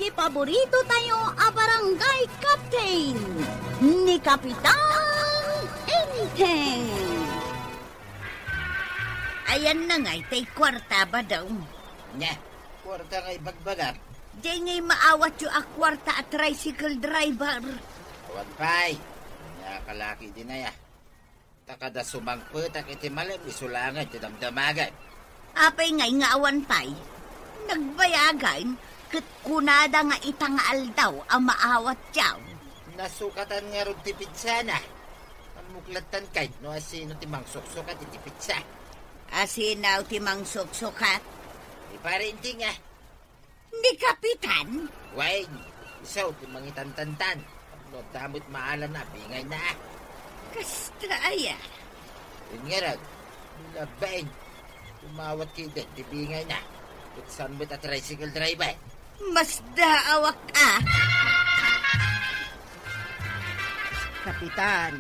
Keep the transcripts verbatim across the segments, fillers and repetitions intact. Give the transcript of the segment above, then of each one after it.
Ti paborito tayo a barangay captain, ni Kapitan Enteng. Ayan na ngay tay kuarta, Badong. Nya, kuarta nga ibagbagak. Diay ngay maawatyo a kuarta a tricycle driver. Awan pay. Nya, kalaki din aya. Ta kada sumangpetak iti malem, isu laeng ti damdamagan. Apay ngay nga awan pay? Nagbayagan, ket kunada nga ita nga aldaw a maawatyo. Nasukatan ngarud ti pitsana. Ammok lattan kay no asino ti mangsuksukat iti pitsa. Asino ti mangsuksukat? Ni Pare Inting, ah. Ni Kapitan? Wen, isu ti mangitantantan. No adda met maalana, bingayna. Kasta aya? Wen ngarud, ni Labain. Umawat ketdi ti bingayna. Ket saan met a tricycle driver? Masdaawak a. Kapitan,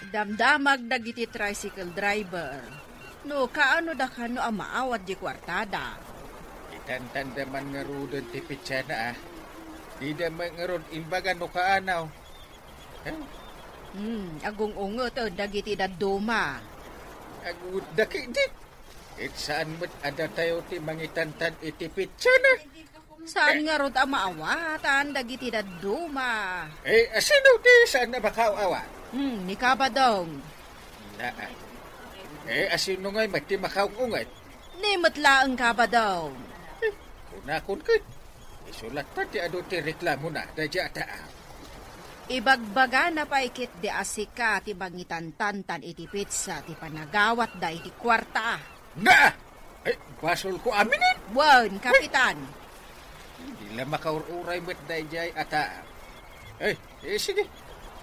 damdamag dagiti tricycle driver. No kaano da kano a maawat di kuartada? Itantanda man ngaruden ti pitsana, ah. Dida man ngarud imbaga no kaano. Eh? Hmm, agung-ungeten dagiti dadduma. Agudda ketdi. Ket saan met a datayo ti mangitantan iti pitsana. Saan ngarud a maawatan dagiti dadduma? Eh, asino ti saan a makaaw-awat? Hmm, ni Kabadong. Naa. Eh, asino ngay met ti makaung-unget? Ni met laeng Kabadong. Eh, kunakon ket. Isu latta ti adu ti reklamona daydiay a taaw. Ibagbagana pay ketdi a sika ti mangitantantan iti pitsa ti panagawatda iti kuarta. Na! Ay, basolko aminen? Wen, Kapitan. Di la makaur-uray met daydiay a taaw. Ay, eh, sige.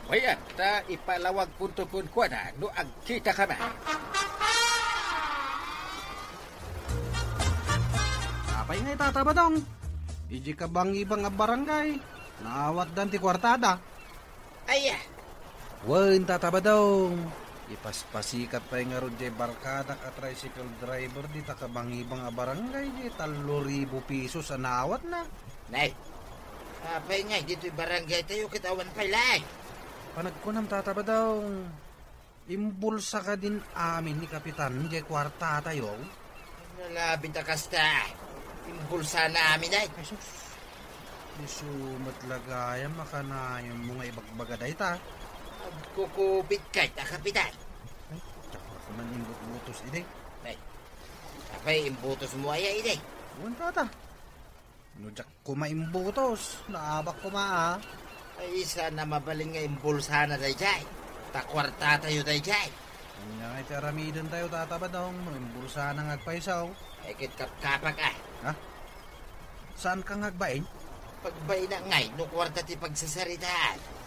Mayat ta ipalawagkonto kenkuana no agkitakami. Apay ngay, Tata Badong? Idiay kabangibang a barangay, naawatdan ti kuartada. Aya. Wen, Tata Badong. Ipaspasikat pay ngarud diay barkadak a tricycle driver dita kabangibang a barangay diay tallo ribu pesos a naawatna. Nay, apay ngay ditoy barangay tayo ket awan pay laeng? Panagkunam, Tata Badong. Imbulsa kadin amin ni Kapitan diay kuarta tayo? Nalabit a kasta. Imbulsana amin ay. Ay, sus. Isu met la gayam a kanayonmo nga ibagbaga dayta. Agkukupit kay ta, Kapitan. Ay, tapos man imbutbutos idi. Ay, apay imbutosmo aya idi? Wen, Tata. No diak koma imbutos, naabak koma, a. Ay, saan a mabalin nga imbulsana daydiay. Ta kuarta tayo daydiay. Ania ngay ti aramiden tayo, Tata Badong, no imbulsana nga agpayso? Ay, ket kapkapak, a. Ha? Saan ka nga agbain? Pagbaina ngay, no kuarta ti pagsasaritaan.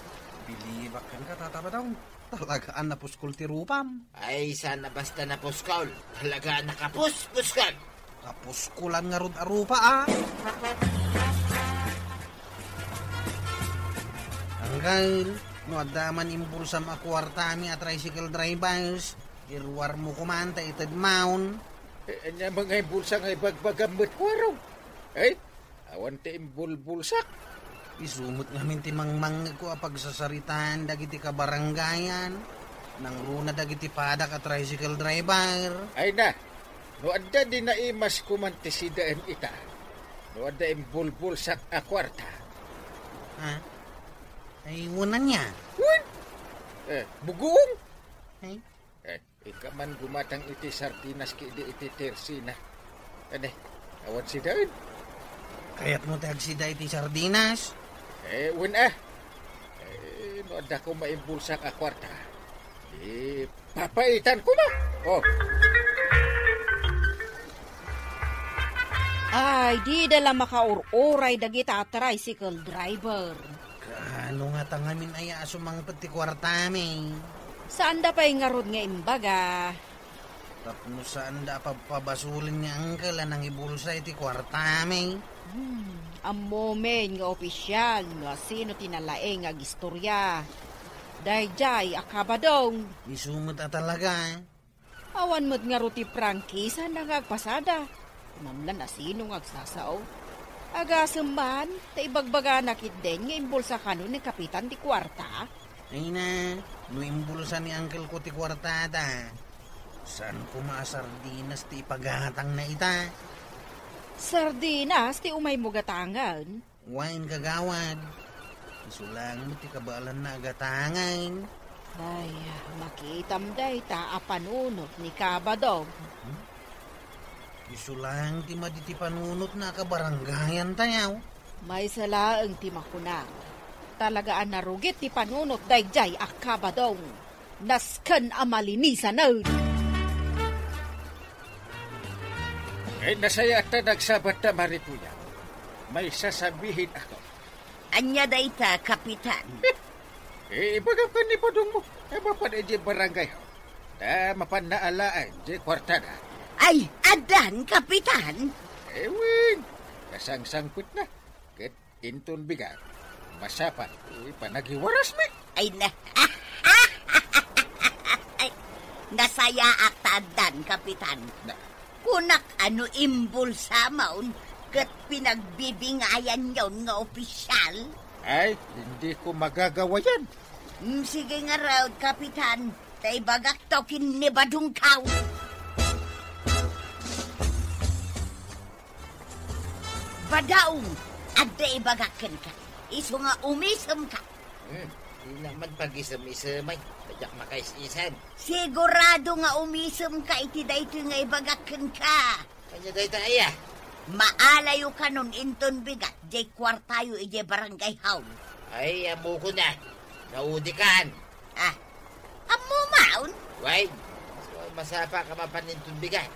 Bilibak kenka, Tata Badong. Talaga a napuskol ti rupam. Ay, saan a basta napuskol. Talaga a nakapuspuskol. Kapuskulan ngarud a rupa, a. Anggal, no adda man imbulsam a kuartami a tricycle drivers, iruarmo koman ta itedmon. Eh, ania man nga imbulsa nga ibagbagam met, Warong? Eh? Awan ti imbulbulsak. Isu met ngamin ti mangmangngegko a pagsasaritaan dagiti kabarangayan. Nangruna dagiti padak a tricycle driver. Ay na, no adda di naimas koman ti sidaen ita. No adda imbulbulsak a kuarta. Ha? Ay, wen ania? Wen? Eh, buguong? Ay? Eh, ika man gumatang iti sardinas ketdi iti tersina. Ania, awan sidaen? Kayatmo ti agsida iti sardinas? Eh, wen a. Eh, no adda koma imbulsak a kuarta, eh, papaitan koma. Oh. Ay, dida la makaur-uray dagita a tricycle driver. Kaano ngata ngamin aya a sumangpet ti kuartami? Saanda pay ngarud nga imbaga. Tapno saanda a pabpabasolen nga angkel a nangibulsa iti kuartami. Hmm, ammomin nga opisial no asino ti nalaing nga agistorya. Daydiay a Kabadong. Isu met a talaga. Awan met ngarud ti prangkisana nga agpasada. Kunam la no asino nga agsasao. Agasem man, ta ibagbagana ketdin nga imbulsa kano ni Kapitan ti kuarta? Ay na, no imbulsa ni uncle ko ti kuartada, saan koma a sardinas ti ipagatangna ita? Sardinas ti umaymo gatangen? Wen, kagawad. Isu laeng met ti kabaalanna a gatangen. Ay, makitam dayta a panunot ni Kabadong. Hmm? Isu laeng ti madi ti panunotna a kabarangayantayo. Maysa laeng ti makuna, talaga a narugit ti panunot daydiay a Kabadong. Nasken a malinisanen. Eh, nasayaat ta nagsabat ta, Marituya. May sasabihin ako. Ania dayta, Kapitan? Eh, ibagam ken ni Badong mo. Eh, mapan idiay barangay hall. Ta mapan alaen diay kuartada. Ay, addan, Kapitan? Eh, wen. Kasangsangpetna. Ket inton bigat, masapul, eh, panagiwarasmi. Ay, na-, Ay, nasayaat ta addan, Kapitan. Na- Kunak a no imbulsamon ket pinagbibingayanyon nga opisyal. Ay, hindi ko magagawa yan. Mm, sige ngarud, Kapitan. Ta ibagakto ken ni Badong kaw. Badong, adda ibagak kenka. Isu nga umisemka. Hmm, di naman pag-isem-isemay. Diak makaisisem. Sigurado nga umisemka iti daytoy nga ibagak kenka. Ania dayta aya? Maalayo kanon inton bigat, diay kuartayo idiay barangay hall. Ay, ammokon a. Naudikan. Ah, ammo maon? Wen, masapul a mapan inton bigat.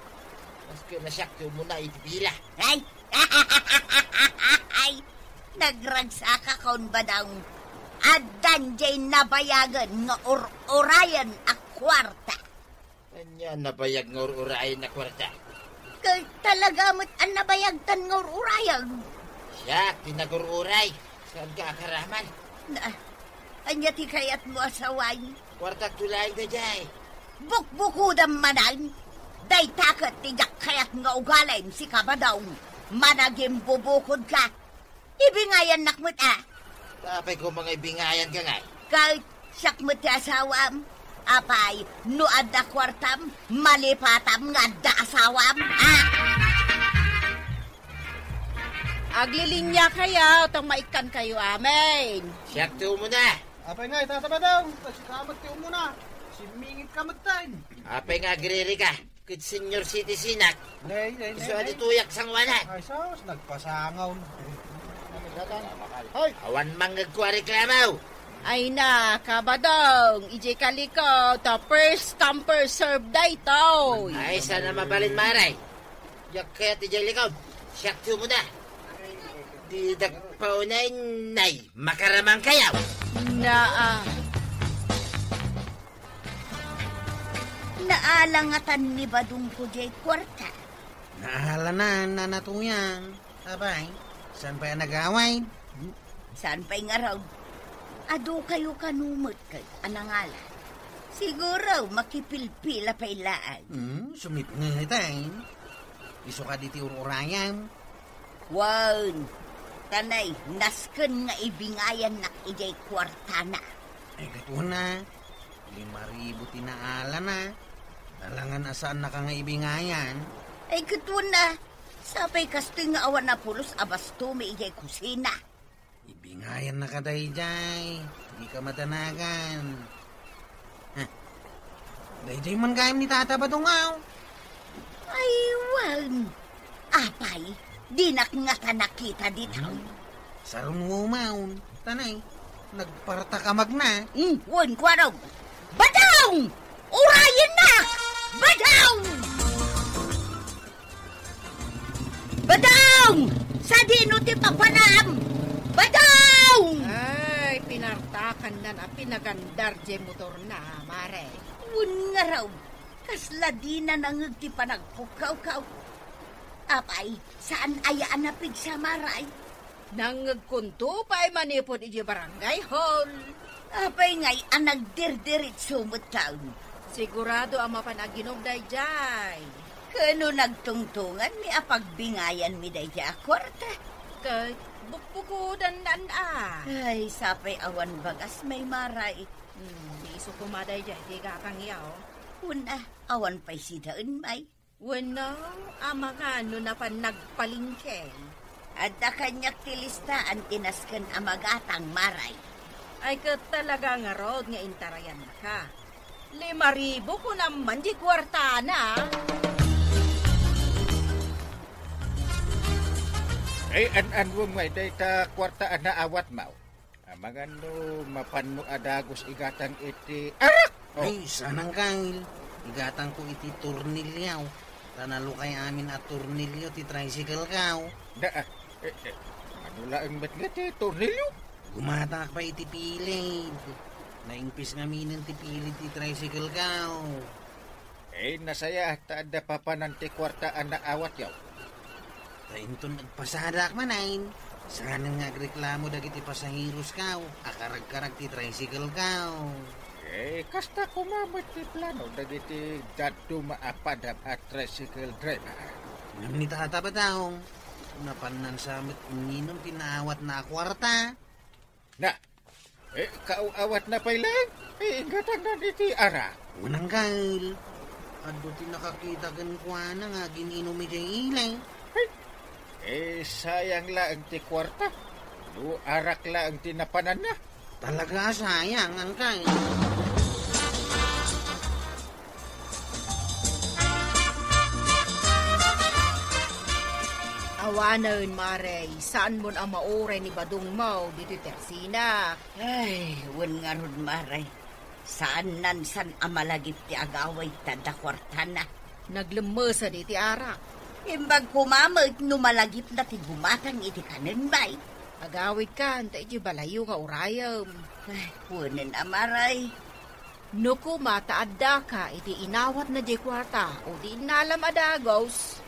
Maski no siak ti umuna iti pila. Ay! Ay! Nagragsakakon, Badong. Addan diay nabayagen nga ur-urayen a kuarta. Ania nabayag nga ur-urayen a kuarta? Ket talaga met a nabayagtan nga ur-urayag. Siak ti nagur-uray. Saanka a karaman? Na, ania ti kayatmo a sawen? Kuartak to laeng daydiay. Bukbukodam manen. Dayta ket ti diak kayat nga ugalim, Kabadong. Managimbubukod ka. Ibingayannak met a. Apay koma nga ibingayanka ngay? Ket siak met ti asawam. Apay, no adda kuartam, malipatam nga adda asawam, a? Aglilinia kayo, ta maikkan kayo amin. Siak ti umuna. Apay ngay, Tata Badong, ta sika met ti umuna. Simmingit ka met ten. Apay nga agririka? Ket senior citizenak. Nay, nay, nay, isu a nay. Ditoyak sangoanan. Ay, sus, nagpasangaw. Hoy! Awan mangngegko a reklamo. Ay na, Kabadong, idiay kaliko, ta first come, first serve daytoy. Ay, saan a mabalin, Mare. Diak kayat idiay likod. Siak ti umuna. Didak paunay, nay. Makaraman kayo. Na, ah. Naalangatan ni Badong ko diay kuarta. Naalanan, Nana Tuyang. Apay, saan pay a nagawid? Saan pay ngarud? Adu kayo kano met ket a nangala. Siguro, makipilpila pay laeng. Hmm, sumipnget, eh. Isu kadi ti ur-urayam. Wen, ta nay, nasken nga ibingayannak idiay kuartana. Ay, ket wen a, lima ribu ti naalana. Alangan a saannaka nga ibingayan. Ay, ket wen a, sapay kastoy nga awan a pulos a bastomi idiay kusina. Ibingayannaka daydiay, dika madanagan. Heh. Daydiay man gayam ni Tata Badong, aw. Ay, wen. Apay, dinak ngata nakita dita. Hmm. Sarunwo maon. Ta nay, nagpartak a magna. Hmm, wen, kuarog. Badong! Urayennak! Badong! Badong! Sadino ti papanam? Badong! Ay, pinartakannan a pinagandar diay motorna, Mare. Wen ngarud, kasla dina nangngeg ti panagpukkawkaw. Apay, saan aya a napigsa, Mare? Nangngegkonto pay manipud idiay barangay hall. Apay ngay a nagdirdiritso metten? Sigurado a mapan aginom daydiay. Ket no nagtungtonganmi a pagbingayanmi daydiay a kuarta, Ay, bukbukudan nan a. Ay, sapay awan bagas, May Maray. Hmm, isu koma daydiay ti gatangyo. Wen a, awan pay sidaen, May. Wenno, amangan no napan nagpalengke. Adda kaniak ti listaan ti nasken a magatang, Maray. Ay, ket talaga ngarud nga intarayannaka. Lima ribu kunam man di kuartana. Ay, an-anwem ngay dayta kuarta a naawatmo. Amangan no mapanno a dagus igatang iti arak! Oh. Ay, saan, Angkel. Igatangko iti tornilyo. Ta nalukay amin a tornilyo ti tricycle ko. Na, ah, eh, eh, ano laeng met nga ti tornilyo? Gumatangak pay iti pilid. Naingpis ngaminen ti pilid ti tricycle ko. Eh, nasayaat ta adda papanan ti kuarta a naawatyo. Ta inton agpasadak manen, saanen nga agreklamo dagiti pasaheros ko a karagkarag ti tricycle ko. Eh, kasta koma met ti plano dagiti dadduma a padam a tricycle driver. Ngem ni Tata Badong, napannan sa met inninom ti naawatna a kuarta. Na, eh, kaaw-awatna pay laeng? Eh, inggatangnan iti arak. Wen, Angkel. Adu ti nakakita kenkuana nga agin-inum idiay ili. Eh, eh, sayang laeng ti kuarta. No arak laeng ti napananna. Talaga a sayang, Angkel. Awanen, Mare, saanmon a mauray ni Badongmo ditoy tersinak. Ay, wen ngarud, Mare. Saannan san a malagip ti agawid ta adda kuartana. Naglemmesen iti arak. Imbag koma met no malagipna ti gumatang iti kanen, bay. Agawidkan ta iti balayyo nga urayem. Ay, wenen a, Mare. No koma ta addaka iti inawatna diay kuarta o ti innalam a dagus.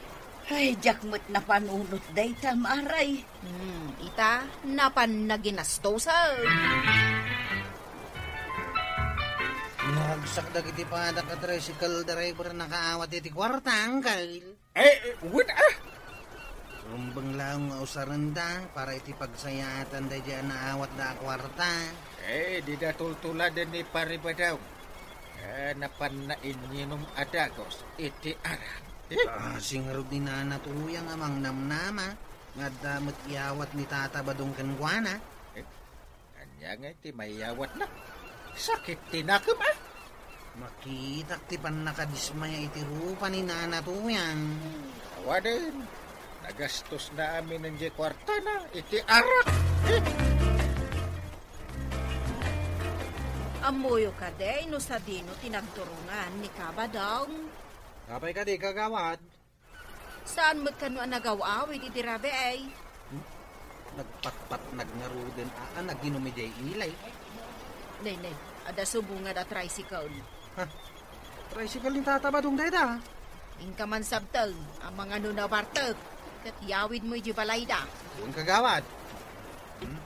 Ay, diak met napanunot dayta, Mare. Hmm, ita, napan naginastosen. Naragsak dagiti padak a tricycle driver a nakaawat iti kuarta, Angkel. Eh, eh, wen, ah! Rumbeng laeng nga usarenda para iti pagsayaatan daydiay a naawatda a kuarta. Eh, dida tultuladen ni Pari Badong. Eh, napanna inninom a dagus iti arak. Eh? Ah, singarud ni Nana Tuyang a mangnamnama nga adda met iyawat ni Tata Badong kenkuana. Eh? Ania ngay ti mayawatna? Sakit ti nakem, ah! Makitak ti pannakadismaya iti rupa ni Nana Tuyang. Awanen, nagastosna aminen diay kuartana iti arak. Eh! Ammoyo kadi no sadino ti nagturongan ni Kabadong? Apay kadi, kagawad? Saan met kano a nagaw-awid iti rabii? Hmm? Nagpatpatnag ngaruden a, a naginum idiay ili. Nay, nay, adda subong nga adda tricycle. Ha? Tricycle ni Tata Badong dayta? Inka man sabteng, amangan no nabartek, ket yawidmo idiay balayda. Wen, kagawad. Hmm?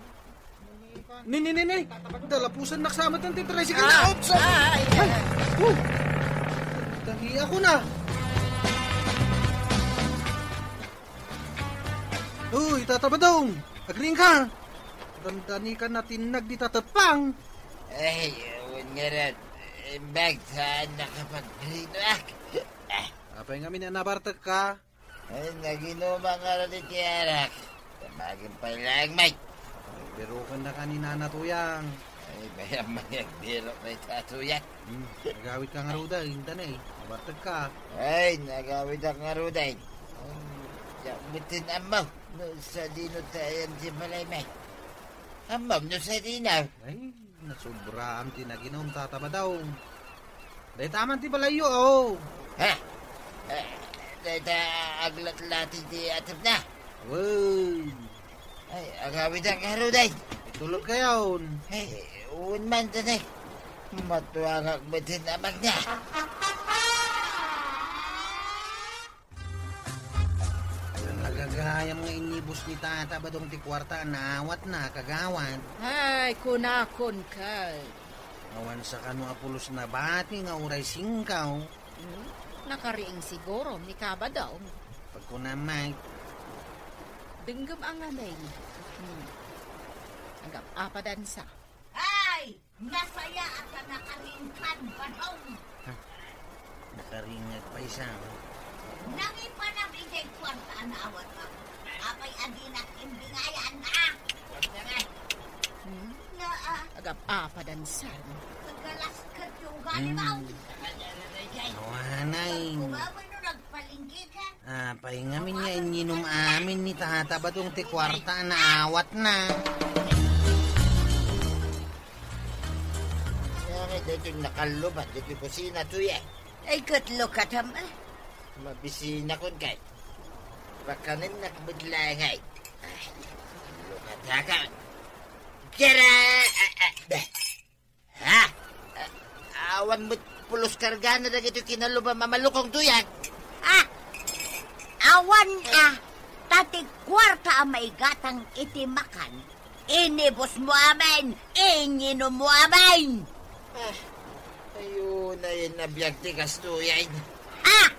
Ni, ni, ni, ni! Dalapusannak sa met ti tricycle na. Ah, oops! Ah, ay, ay, ay. Oh! Tagiakon. Uy, Tata Badong! Agriingka! Dandani ka natinnag dita teppang! Ay, wen ngarud. Imbag saan nakapagriingak. Apay ngamin a nabartekka? Ay, naginumak ngarud iti arak. Damagem pay laeng, Mike. Ay, birokennaka ni Nana Tuyang. Ay, bayam man nga agbirok ni Tatuyang. Hmm, nagawidka ngarud, inta ne, nabartekka. Ay, nagawidak ngarud. Ay, diak metten ammo no sadino ti ayan ti balay, Mike. Ammom no sadino? Ay, Nasubraam ti naginum, Tata Badong. Dayta man ti balayyo, aw. Ha? Eh, dayta aglatlating ti atepna? Wen. Ay, agawidak ngarud. Itulodkayon. Ay, wen man, tane. Matuangak metten a magna. Nagagayam nga inibus ni Tata Badong ti kuarta a naawatna, kagawad. Ay, kunakon kay. Awan sa kano a pulos nabati nga uray singkaw. Hmm? Nakariing siguro ni Kabadong. Pagkunam, Mike. Denggem a ngamin. Hmm. Agap-apa dansa. Ay! Nasaya a ta nakaringkan, Badong. Ha? Nakaringag pay sa. Nangipanam idiay kuarta a naawatmo. Apay a dinak imbingayan, ha? Hmm? Naa. Agap-apa dansa. Kagalas ket yung ugali mo. Hmm. Awanay. Pagkumamoy no nagpalinggi ka. Apay ngamin nga inyinom amin ni Tata Badong ti kuarta a naawatna. Kaya nga, daytoy nakallubat, daytoy kusina, tuya. Ay, ket lokatama. Mabisina kun kay. Pakanen nakbet langay. Ay, lokataka. Kira! Ah, ah, bah. Ha? Ah, awan met pulos kargana dagiti kinallubat a malukong tuya. Ah! Awan a, ta ti kuarta a maigatang iti makan, inibusmo amin, inyinommo amin. Ah, ayo na yun a biag ti kastoyan. Ah!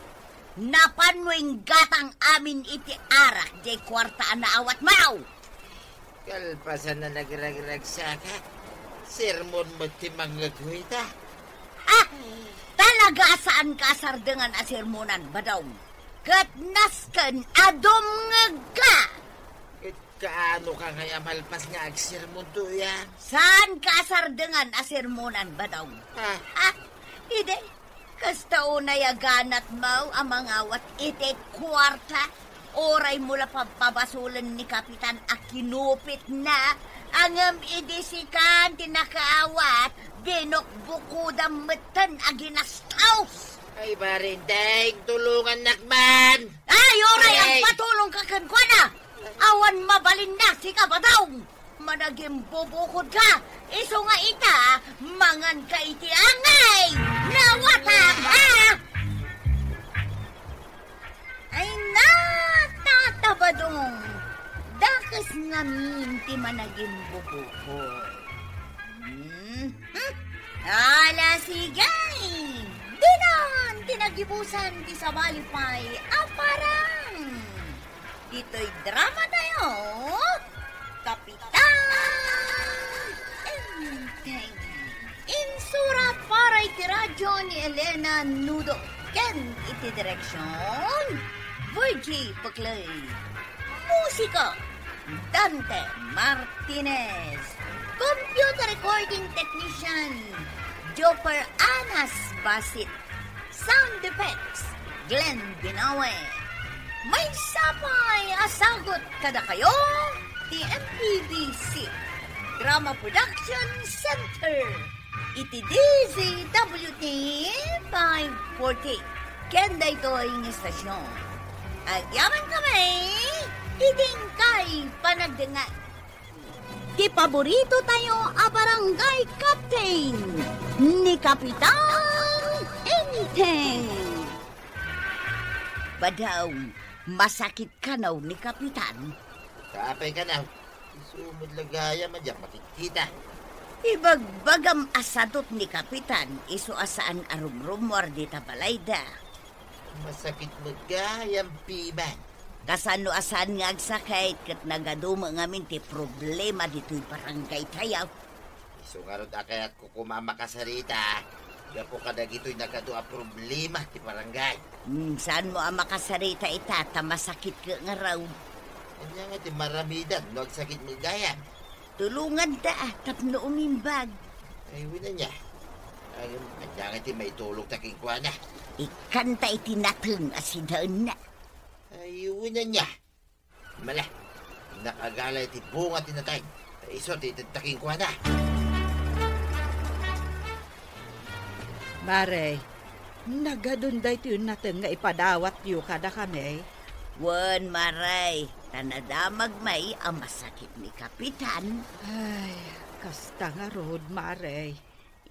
Napanmo inggatang amin iti arak diay kuarta a naawatmo. Kalpasan a nagragragsaka, sermon met ti mangngegmo ita. Ah! Talaga a saanka a sardengan a sermonan, Badong. Ket nasken a dumngegka. Ket kaanoka ngay a malpas nga agsermon tuya? Saanka a sardengan a sermonan, Badong. Ah. Ah, idi, kasta unay a ganatmo a mangawat iti kuarta, uraymo la pabpabasolen ni Kapitan a kinupitna, ngem idi sikan ti nakaawat, binukbukodam metten a ginastos. Ay, Barinteng, tulongannak man. Ay, uray, ay, agpatulongka kenkuana. Awan mabalinna, sika, Badong. Managimbubukodka, isu nga ita, manganka iti angay. Nawatam, ha? Ay na, Tata Badong, dakes ngamin ti managimbubukod. Hmm? Hmm? Ala, sige! Dinan ti nagibusan ti sabali pay a parang! Ditoy drama tayo, Kapitan Enteng. Insura para iti radyo ni Elena Nudo ken iti direksyon, Virgie Peclay. Musika, Dante Martinez. Computer recording technician, Joper Anas Basit. Sound effects, Glenn Binawe. Maysa pay a sagut kadakayo ti M P B C Drama Production Center iti D Z W T five forty ken daytoy nga estasion. Agyaman kami, idi inkay panagdengngeg. Ti paborito tayo a barangay captain, ni Kapitan Enteng. Badong, masakit kano ni Kapitan? Kaapay kano? Isu met la gayam a diak makikita. Ibagbagam a sadut ni Kapitan, isu a saan a rumrumuar dita balayda. Masakit met gayam piman. Kasano a saan nga agsakit ket nagadu met ngamin ti problema ditoy barangay tayo? Isu ngarud a kayatko koma a makasarita gapu kadagitoy nagadu a problema ti barangay. Hmm, saanmo a makasarita ita ta masakit ket ngarud? Ania nga ti maramidan no agsakit met gayam? Tulonganta a tapno umimbag. Ay, wen ania. Ay, ania nga ti maitulongta kenkuana? Ikkanta iti nateng a sidaenna. Ay, wen ania. Mala, nakagalay ti bunga ti nateng. Isu ti itedta kenkuana. Mare, nagadun daytoy nateng nga ipadawatyo kadakami? Wen, Mare, ta nadamagmi a masakit ni Kapitan. Ay, kasta ngarud, Mare.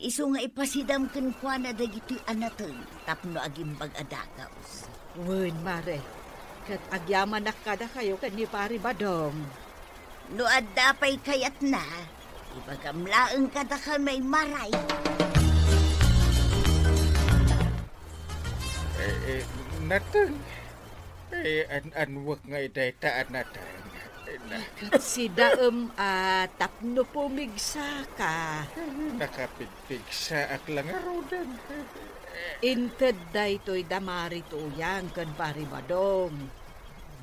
Isu nga ipasidam kenkuana dagitoy a nateng tapno agimbag a dagaus. Wen, Mare, ket agyamanak kadakayo ken ni Pari Badong. No adda pay kayatna, ibagam laeng kadakami, Mare. Eh, eh, nateng. Eh, an-anwek nga dayta a nateng. Ket sidaem a tapno pumigsaka. Nakapigpigsaak la ngaruden. Inted daytoy da Mari Tuyang ken Pari Badong.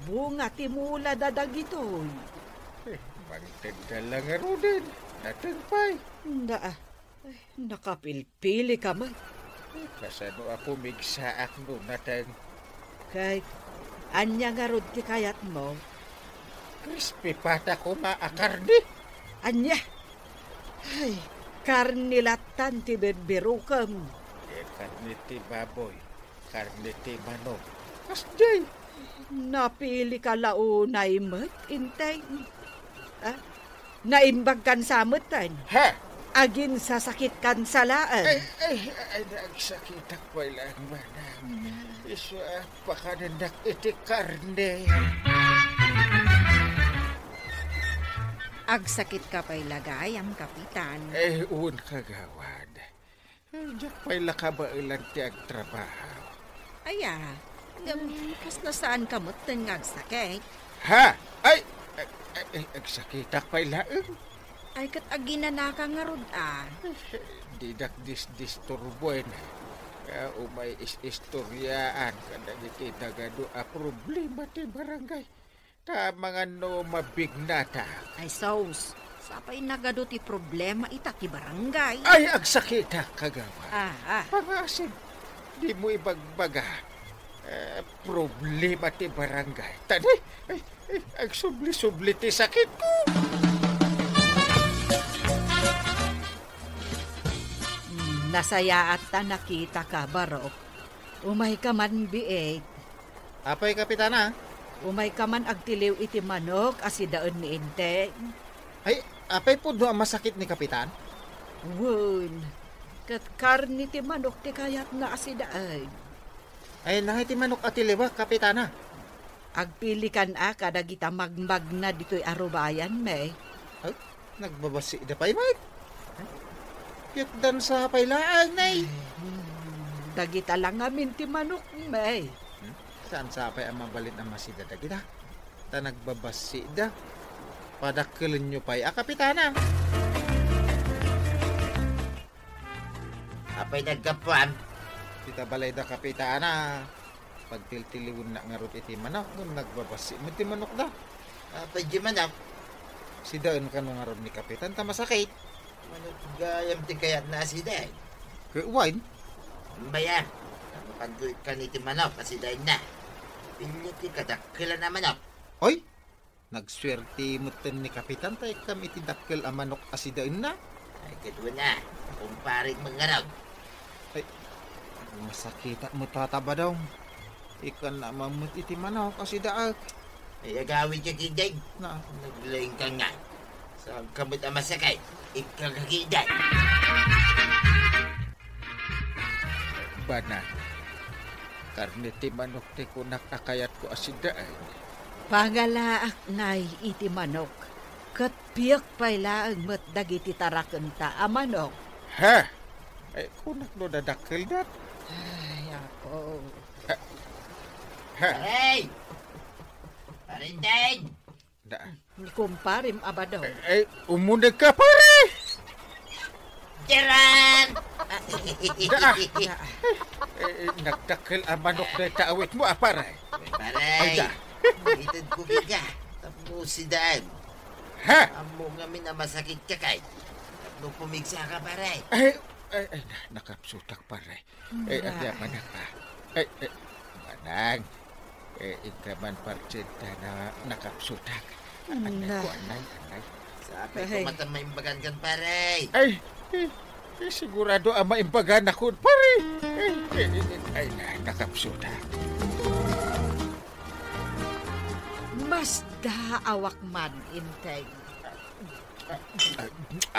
Bunga ti mulada dagitoy. Eh, mangtedda la ngaruden. Nateng pay. Daa. Ay, nakapilpili ka man. Kasano a pumigsaak no nateng? Kay, ania ngarud ti kayatmo? Crispy pata koma a karne. Ania? Ay, karne latan ti birbirukem. Eh, karne ti baboy. Karne ti manok. Kasdiay. Napili ka la unay met, Inteng. Ah, naimbag kan sa metten. Ha? Aginsasakit kan sa laeng. Ay, ay, ay, nagsakitak pay laeng, manang. Isu a pakanendak iti karne. Agsakit ka pay la gayam, Kapitan. Eh, un, kagawad. Eh, diak pay la kabaelan ti agtrabaho. Aya, ngem kasla saan ka metten nga agsakit? Ha? Ay! Ay, ay, ay, agsakitak pay laeng. Ay, ket aginanaka ngarud, a. Eh, didak disdisturbuen. Ah, umay is-istoriaan kadagiti nagadu a problema ti barangay. Ta amangan no mabignatak. Ay, sus. Sapay nagadu ti problema ita ti barangay. Ay, agsakitak, kagawad. Ah, ah. Pangasim, dimo ibagbaga. Eh, problema ti barangay. Tadi, ay, ay, agsubli-subli ti sakitko. Hmm, nasayaat ta nakitaka, Barok. Umayka man, biit. Apay, Kapitana? Umayka man agtiliw iti manok a sidaen ni Inteng. Ay, apay pudno a masakit ni Kapitan? Wen, ket karne ti manok ti kayatna a sidaen. Ay, nangay ti manok a tiliwak, Kapitana? Agpilikan a kadagita magmagna ditoy a rubayan, me. Ay, nagbabassit da pay met. Piekdan sa pay laeng, nay. Dagita la ngamin ti manok, me. Hmm? Saan sa pay a mabalin a masida dagita? Ta nagbabassit da. Padakkelenyo pay a, Kapitana. Apay naggapuam? Ita balay da Kapitana. Pagtiltiliwennak ngarud iti manok, ngem nagbabassit met ti manokda. Apay di manok? Sidaen kano ngarud ni Kapitan ta masakit. Manok gayam ti kayatna a sidaen. Ket wen? Ambaya, mapanto ikkan iti manok a sidaenna. Pili ti kadakkelan a manok. Oy, nagsuerte metten ni Kapitan ta ikkam iti dakkel a manok a sidaenna. Ay, ket wen a, kumparik mangarag. Ay, masakitak met, Tata Badong. Ikkan a mammet iti manok a sidaek. Ay, agawid ka, Kideng. Na. Naglaing ka nga. Saan ka met a masakit? Ikkan ka, Kideng. Bana, karne ti manok ti kunak a kayatko a sidaen. Pangalaak ngay iti manok, ket piek pay laeng met dagiti tarakenta a manok. Ha? Ay, kunak no dadakkelda. Ay, apo. Ha? Hey! Parinten! Da. Ni kumparem a Badong. Eh, eh, umuneg ka, pare! Gerard! Da. Eh, eh, nagdakkel a manok dayta awitmo, a, pare. Pare, ay, da. Ited ko kika. Tapno sidaen. Ha? Ammo ngamin a masakit ka kay. Tapno pumigsa ka, pare. Ay, ay, ay, na-, nakapsutak, pare. Eh, agyaman ka. Eh, eh, manang. Eh, inka man partsenta na nakapsutak. Anay ko, anay, anay. Sapay ko matan maimbagan kan, pare. Ay, eh, eh, sigurado a maimbagan ako, pare. Eh, eh, eh, ay, na, nakapsutak. Masdaawak man, Inteng. Ah,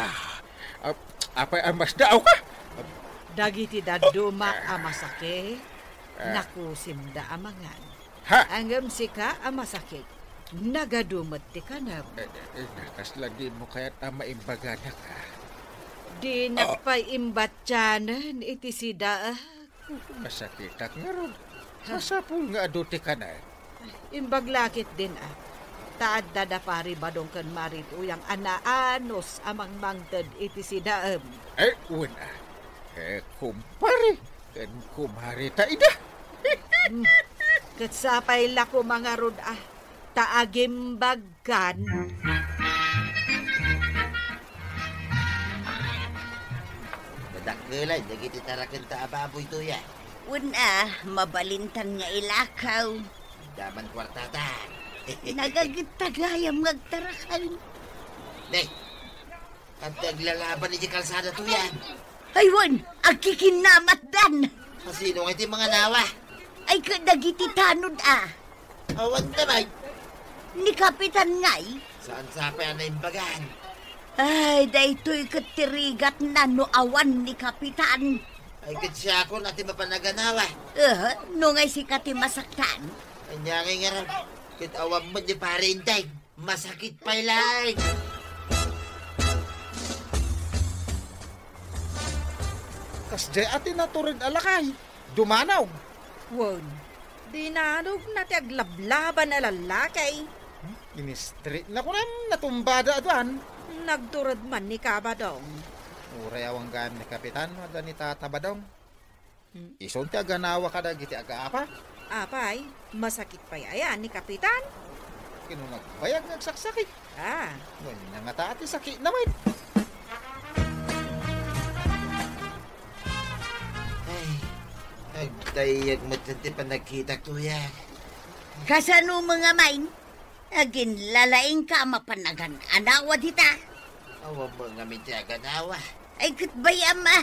ah, ah, apay a masdaaw ka? Dagiti dadduma a masakit, nakusimda a mangan. Ha? Ngem sika a masakit, nagadu met ti kanem. Eh, eh, eh, nakasla dimo kayat a maimbaganak, ha? Dinak pay imbattianen iti sida, ah. Masakitak ngarud. Masapul nga adu ti kanen. Imbag la ketdin, a. Ta adda da Pari Badong ken Mari Tuyang a naanus a mangmangted iti sidaem. Eh, wen a. Eh, kumpare ken kumare ta ida. Hmm. Ket sapay la koma ngarud a, ta agimbagkan. Nadakkelan dagiti tarakenta a baboy, Tuyang. Wen a, mabalintan nga ilakaw. Daman kuartata. Nagagetta gayam nga agtarakan. Ne, adda aglalaban iti kalsada, Tuyang. Ay, wen, agkikinnamatdan. Kasino nga iti manganawa? Ay, kadagiti tanod a. Awan ta, bay. Ni Kapitan ngay? Saan sapay a naimbagan? Ay, daytoy ket ti rigatna no awan ni Kapitan. Ay, ket siakon a ti mapan a ganawa. Eh, no ngay sika ti masaktan? Ania ngay ngarud? Ket awan met ni Pare Inteng. Masakit pay laeng. Kasdiay a ti natured a lakay, dumanog. Wen, dinanogna ti aglablaban a lallaki. Inistritna kunam, natumbada aduan. Nagtured man ni Kabadong. Uray awan gayam ni Kapitan, no adda ni Tata Badong. Hmm. Isun ti aganawa kadagiti agaapa? Apay, masakit pay aya ni Kapitan? Ket no nagbayag nga agsaksakit. Ah. Wen, nangata ti sakitna met. Ay, agdayag met ti panagkitak, Tuyang. Kasano met nga main? Aginlalaingka a mapan agan-anawa dita? Awan met ngamin ti aganawa. Ay, ket bay-am a.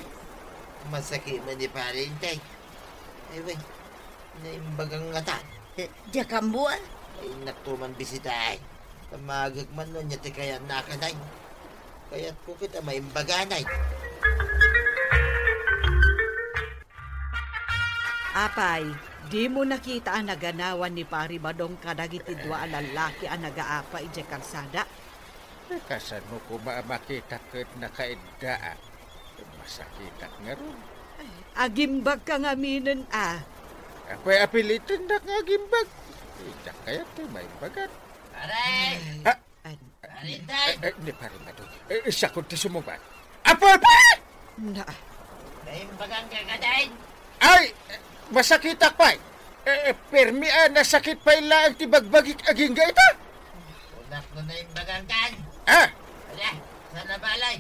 Masakit met ni Pare Inteng. Ay, bay, naimbagan ngata. Eh, diak ammo a. Ay, innak to man bisitaen. Tamagek man no ania ti kayatna a kanay. Kayatko ket a maimbaganay. Apay, dimo nakita a naganawan ni Pari Badong kadagiti dua a lallaki a nagaapa idiay kalsada? Eh, kasano koma a makita ket nakaiddaak? Masakitak ngarud. Agimbagka ngaminen a. Apay a pilitendak nga agimbag? Diak kayat ti maimbagan. Pare! Ha? An- Pare Inteng! Eh, eh, ni Pare Mado. Eh, siakon ti sumungbat. Apo, apo! Na. Naimbagan ka kadain? Ay, eh, masakitak pay. Eh, eh, permi a nasakit pay laeng ti bagbagik agingga ita. Kunak no naimbagan kan. Ah! Ala, sana balay.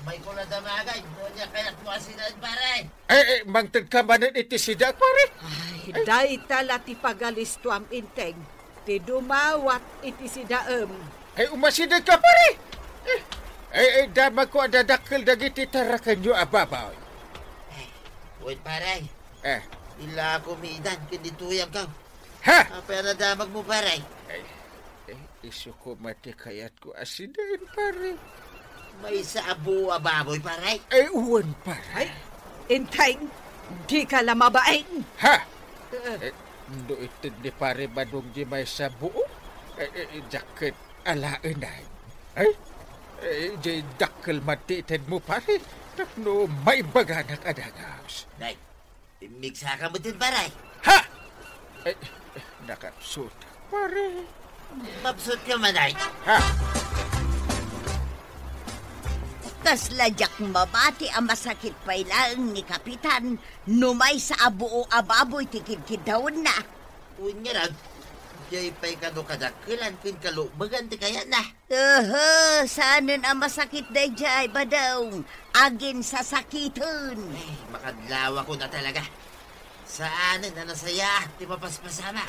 Umayko la damagay, no ania kayatmo a sidaen, pare. Ay, ay, mangted ka manen iti sidaek, pare. Ay, dayta la ti pagalistuam, Inteng, ti dumawat iti sidaem. Ay, umasideg ka, pare. Eh, ay, ay, damagko a dadakkel dagiti tarakenyo a baboy. Ay, wen, pare. Eh. Ila ako miidan ken ni Tuyang ka. Ha? Apay a nadamagmo, pare? Ay, eh, isu koma ti kayatko a sidaen, pare. Maysa a buo a baboy, pare? Ay, wen, pare. Ay, Inteng, dika la mabain. Ha? Eh. Eh, no ited ni Pare Badong di maysa a buo, eh, eh, diak ket alaenan. Ay? Eh, di dakkel man ti itedmo, pare. Tapno maimbaganak a dagus. Nay, immigsaka met, pare. Ha? Eh, eh, nakapsutak, pare. Mapsut ka man, ay. Ha? Kasla diak mabati a masakit pay laeng ni Kapitan no maysa a buo a baboy ti kidkiddawenna. Wen ngarud, diay pay kano kadakkelan ken kalumegan ti kayatna. Aha, saanen a masakit daydiay, Badong. Aginsasakiten. Ay, makadlawakon a talaga. Saanen a nasayaat ti mapaspasama.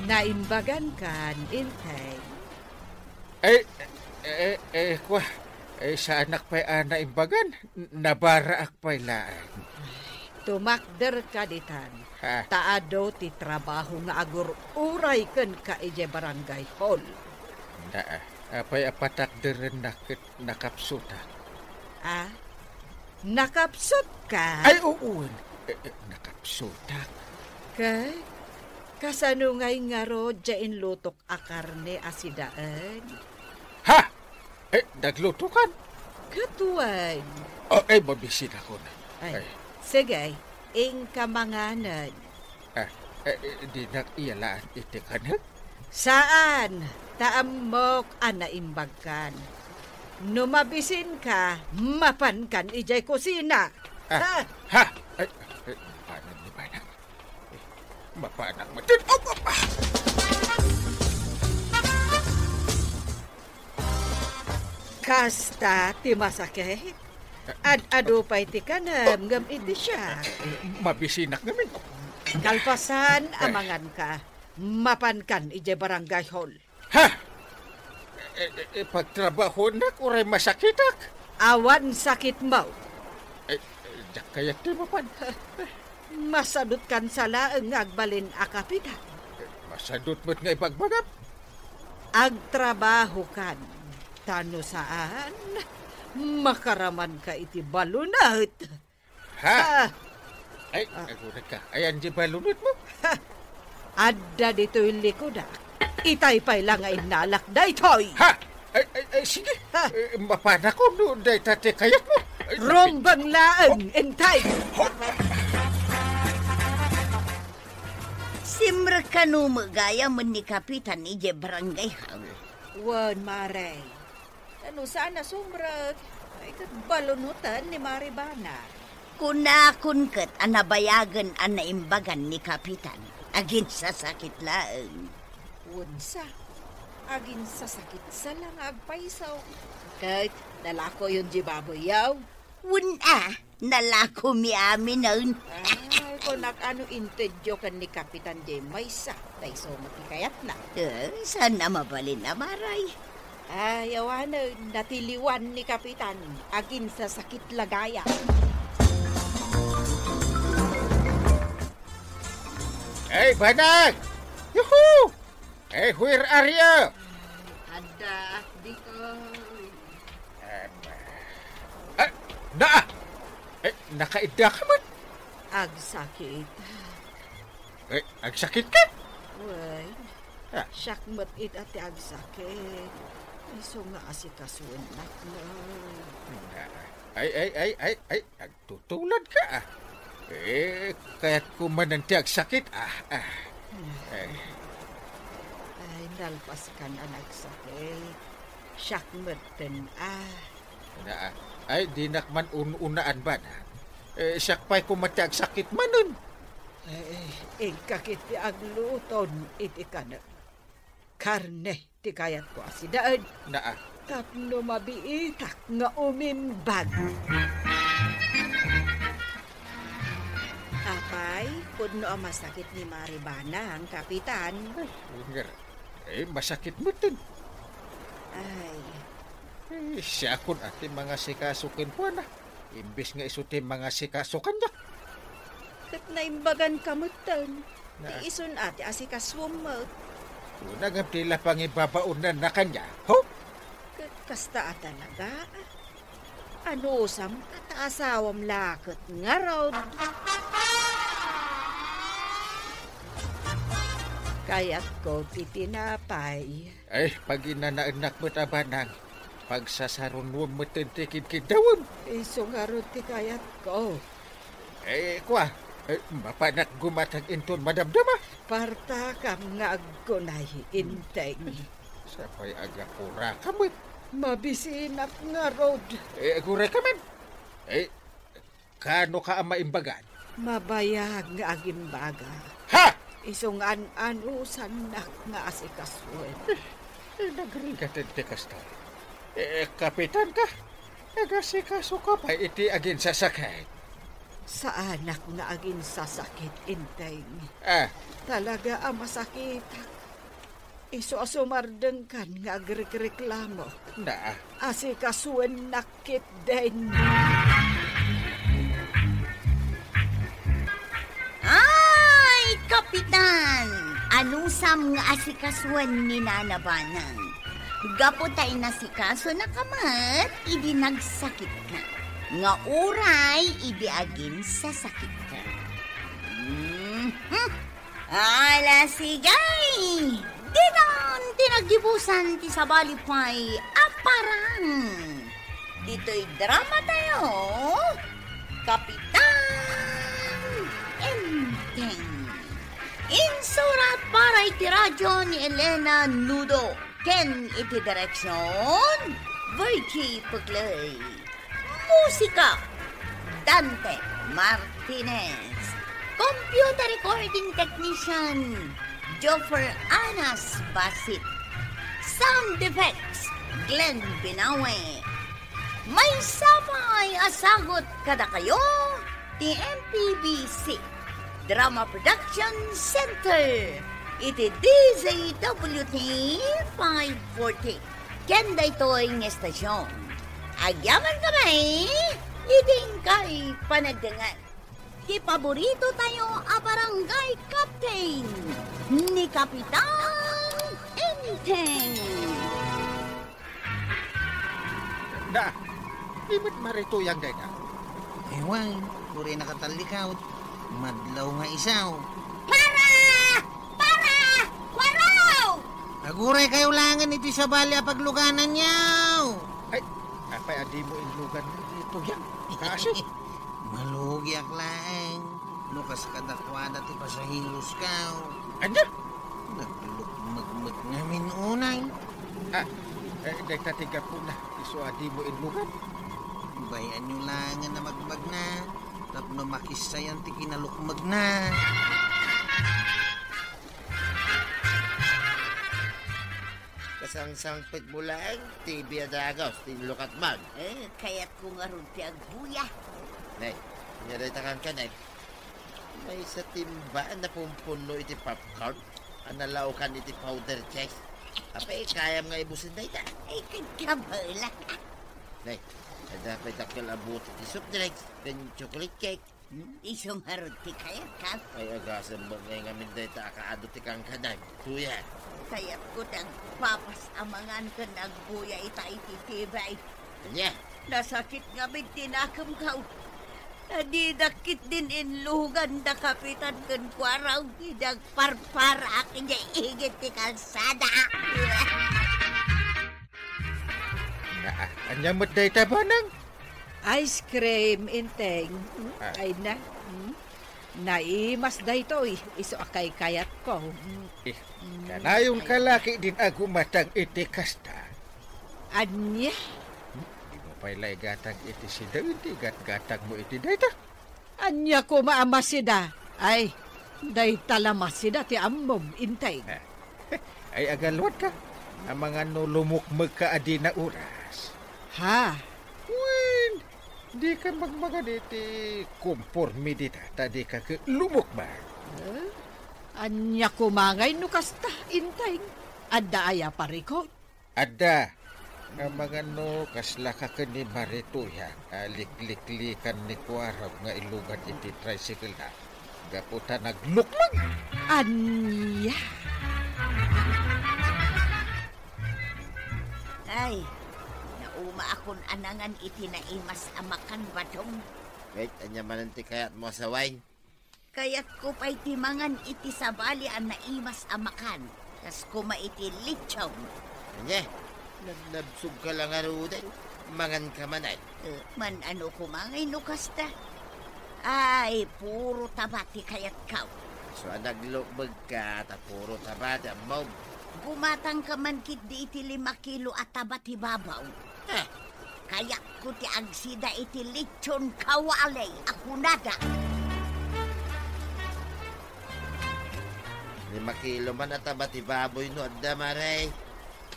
Naimbagan kan, Inteng? Eh, eh, eh, kua, eh, saanak pay a naimbagan. N-, nabaraak pay laeng. Tumakder ka ditan. Ha? Ta adu ti trabaho nga agur-uray kenka idiay barangay hall. Na, apay a patakderennak ket nakapsutak? Ah? Nakapsut ka? Ay, wen. Eh, eh, nakapsutak. Kay, kasano ngay ngarud diay inlutok a karne a sidaen? Ha? Eh, naglutokan? Ket wen. Oh, eh, mabisinakon. Ay, ay. Sige, inka manganen. Ah, Eh, eh, dinak iyalaan iti kanek? Saan, ta ammok a naimbagkan. No mabisinka, mapankan idiay kusina. Ah, Ha? ha? Ay, ay, mapanak ni Banang. Eh, mapanak mo. Tin-, oh, oh, ah! Kasta ti masakit? Ad-adu pay ti kanem ngem iti siak. Eh, mabisinak ngamin. Kalpasan a Eh. manganka, mapankan idiay barangay hall. Ha? Eh, eh, eh, pagtrabahonak uray masakitak? Awan sakitmo. Eh, eh, diak kayat ti mapan. Masadutkan sa laeng nga agbalin a kapitan. Eh, masadut met nga ibagbagam. Agtrabahokan, ta no saan, makaramanka iti balunot. Ha? Ah. Ay, Ah. aguray ka. Ayan di balunot mo? Ha! Adda ditoy likuda. Itay pay la nga innalak daytoy. Ha? Ay, ay, ay, sige. Ha? Eh, mapanakon no dayta ti kayat mo. Ay, Rumbeng laeng, intay. Simrek kano met gayam ni Kapitan idiay barangay hall? Wen, Mare. Ta no saan a sumrek, ay, ket balunoten ni Mare Bana. Kunakon ket a nabayagen a naimbagan ni Kapitan. Aginsasakit laeng. Wensa, aginsasakit sa la nga agpayso. Ket nalakoyon di baboyyo. Wen a, nalakomi aminen. Ay, kunak, ano intedyo ken ni Kapitan diay maysa, ta isu met ti kayatna. Eh, saan a mabalin a Mare. Ay, awanen, natiliwan ni Kapitan, aginsasakit la gayam. Hey, Banag! Yuhu! Hey, where are you? Adda, ditoy. Em, ah, naa! Eh, nakaidda ka met? Agsakit. Eh, agsakit ka? Wen, Ah. siak met ita ti agsakit. Isu nga asikasuennak met. Ay, ay, ay, ay, ay, agtutulad ka, ah. Eh, kayatko manen ti agsakit, ah, ah. Eh. Ay, nalpaskan a nagsakit. Siak metten, ah. Na, ah. Ay, dinak man un-unaan ba na? Eh, siak pay koma ti agsakit manen. Eh, inka ket ti agluton iti kanem. Karne ti kayatko a sidaen. Naa. Tapno mabiitak nga umimbag. Apay, pudno a masakit ni Mari Banang, Kapitan. Ay, unger. Eh, masakit metten. Ay. Eh, siakon a ti mangasikaso kenkuana. Imbes nga isu ti mangasikaso kaniak. Ket naimbaganka metten. Ti Na- isun a ti asikasuem met. Kuna ngem ti la pangibabaonnanna kaniak, ho? Ket kasta a talaga. Anusam a ta asawam la ket ngarud. Kayatko ti tinapay. Ay, paginanaennak met a banang. Pagsasarunoem metten ti kidkiddawem. Isu ngarud ti kayatko. Eh, kua, eh, mapanak gumatag inton madamdama. Partakam nga agkunay, Inteng. Sapay a gapuraka met. Mabisinak ngarud. Eh, aguray ka man. Eh, Kano ka a maimbagan? Mabayag nga agimbaga. Ha? Isu nga an-anusannak nga asikasuen. Eh, nagrigat ti kasta. Eh, kapitan ka? Nagasikaso ka pay iti aginsasakit? Saanak nga aginsasakit, Inteng. Ah. Talaga a masakitak. Isu a sumardengkan nga agrekreklamo. Na. Asikasuennak ketdin. Ay, Kapitan! Anusam nga asikasuen ni Nana Banang? Gapu ta inasikasonaka met idi nagsakit ka, nga uray idi aginsasakit ka. Mhm. Ala, sige! Ditan ti naggibusan ti sabali pay a parang. Ditoy drama tayo, Kapitan Enteng. Insurat para iti radio ni Elena Nudo ken iti direksion, Virgie Puclay. Musika, Dante Martinez. Computer recording technician, Joffer Anas Basit. Sound effects, Glenn Binawe. Maysa pay a sagut kadakayo ti M P B C Drama Production Center iti D Z W T five forty. Ken daytoy nga estasion, agyaman kami iti inkay panagdangan ti paborito tayo a barangay captain, ni Kapitan Enteng. Da, di met marituyang dayta. Ewan, uray nakatallikawt. Madlaw nga isaw. Para! Para! Kuaraw! Aguray kayo langen iti sabali a paglugananyo. Ay, apay a dimo inlugan iti tuyang? Kasi malugiak laeng no kas kadakuada ti pasaheros kaw. Ania? Naglukmegmek ngamin unay. Ah, eh, dayta ti gapuna, isu a dimo inlugan. Bay-anyo langen a magbagna tapno makissayan ti kinalukmegna. Kasangsangpetmo laeng ti biadagas ti inlukatman. Eh, kayatko ngarud ti agbuya. Nay, ania dayta kankanak? Maysa ti imbaen a pumpunno iti popcorn a nalaokan iti powder chest. Apay, kayam nga ibusen dayta? Ay, kagkabala. Nay, adda pay dakkel a bote ti soft drinks ken chocolate cake. Hmm? Isu ngarud ti kayatko. Ay, agasem met ngay ngamin dayta a kaadu ti kankanak. Tuya. Kayatko ti agpapas a mangan ken agbuya ita iti T V. Ania? Nasakit ngamin ti nakemko. Didak ketdin inlugan da Kapitan ken Kuaraw idi agparparaak idiay igid ti kalsada. Naa, ania met dayta, Bonang? Ice cream, Enteng. Hmm? Ah. Ay na. Hmm? Naimas daytoy, isu a kaykayatko. Hmm. Eh, hmm, kanayon ka la ketdin a gumatang iti kasta. Ania? Hmm? Dimo pay la igatang iti sida ti igatgatangmo iti dayta? Ania koma a masida? Ay, dayta la masida ti ammom, Enteng. Ah. Ay, agaluat ka. Amangan no lumukmeg ka a dina oras. Ha? Wen, di ka magmagad iti komporme dita, ta di ka ket lumukmeg. Eh? Ania koma ngay no kasta, Enteng? Adda aya parikut? Adda. Amangan no kasla ka ken ni Maritoya a likliklikan ni Kuaraw nga ilugan iti tricycle na gapu ta naglukmeg. Ania? Ay, naumaakon a nangan iti naimas a makan, Badong. Wait, ania manen ti kayatmo a sawen? Kayatko pay ti mangan iti sabali a naimas a makan, kas koma iti lechon. Ania? Nabnabsog ka la ngaruden? Mangan ka man ay. Eh, man-ano koma ngay no kasta? Ay, puro taba ti kayatko. So, a naglukmeg ka, ta puro taba ti ammom. Gumatang ka man ketdi iti lima kilo a taba ti baboy. Eh, Kayatko ti agsida iti lechon kawali a kunada. Lima kilo man a taba ti baboy no adda, Mare.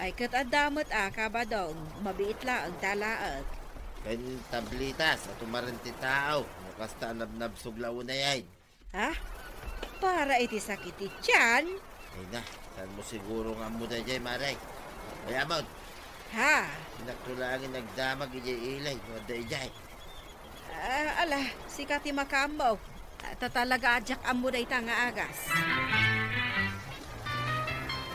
Ay, ket adda met a, Kabadong, mabiit laeng ta laek. Ken tablitas a tumaren ti tao, no kasta a nabnabsog la unay. Ha? Para iti sakit ti tiyan? Ay na, saanmo siguro nga ammo daydiay, Mare. Ay, amon. Ha? Inakto laeng nagdamag idiay ilay, no adda idiay. Ah, ala, sika ti makaammo. Ah, ta talaga a diak ammo dayta nga agas.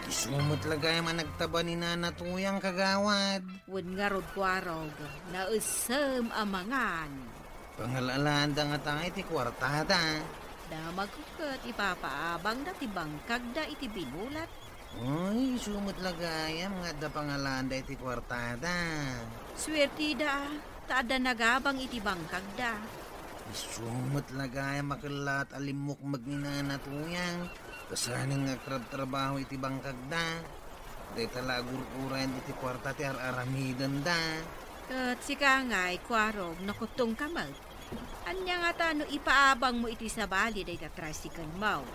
Isu met la gayam a nagtaba ni Nana Tuyang, kagawad. Wen ngarud, Kuarog, naessem a mangan. Pangal-alaanda ngata iti kuartada. Damagko ket ipapaabangda ti bangkagda iti binulat. Uy, isu met la gayam nga adda pangalanda iti kuartada. Suertida, ta adda nagabang iti bangkagda. Isu met la gayam a kellaat a limmukmeg ni Nana Tuyang. Kasanen nga agtrabtrabaho iti bangkagda. Dayta la agur-urayan iti kuarta ti ar-aramidenda. Ket sika ngay, Kuarog, nakuttongka met. Ania ngata no ipaabangmo iti sabali dayta tricycle-mo?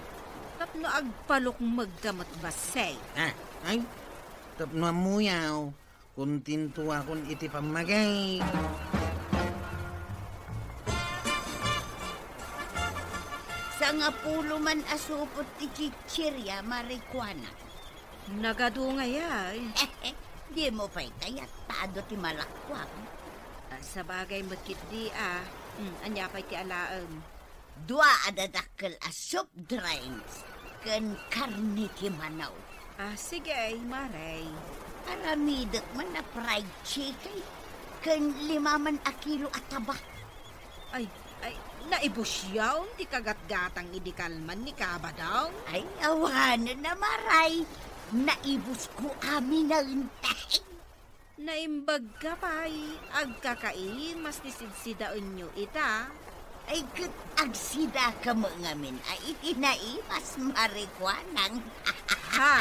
Tapno agpalukmegka met bassit. Ah, ay, tapno ammoyo, kontentoakon iti pammagik. Sangapulo man a supot ti chichirya, Mare Kuana. Nagadu ngay, ay. Dimo pay kayat ta adu ti malakuam. Ah, sabagay met ketdi, ah. Hmm, ania pay ti alaem? Dua a dadakkel a soft drinks ken karne ti manok. Ah, sige, Mare. Aramidek man a fried chicken ken lima man a kilo a taba. Ay, ay, naibusyon ti kagatgatang idi kalman ni Kabadong? Ay, awanen a, Mare. Naibusko aminen. Naimbagka pay, agkakaimas ti sidsidaenyo ita. Ay, ket agsidaka met ngamin a iti naimas, Mare Kuana. Ha?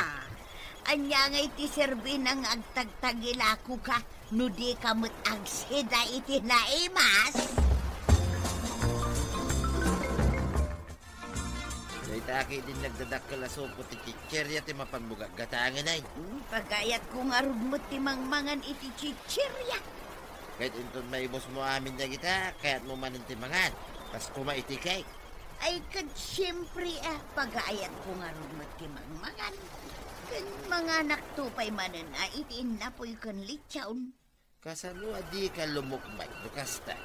Ania ngay ti serbina nga agtagtagilakoka no dika met agsida iti naimas? Dayta ketdi nagdadakkel a supot ti chichirya ti mapanmo gatgatangen, ay. Hmm, pagayatko ngarud met ti mangmangan iti chichirya. Ket inton maibusmo amin dagita, kayatmo manen ti mangan. Kas koma iti cake. Ay, ket siempre, ah, pagayatko ngarud met ti mangmangan. Ken manganakto pay manen, ah, iti innapoy ken litson. Kasano a dika lumukmay no kasta?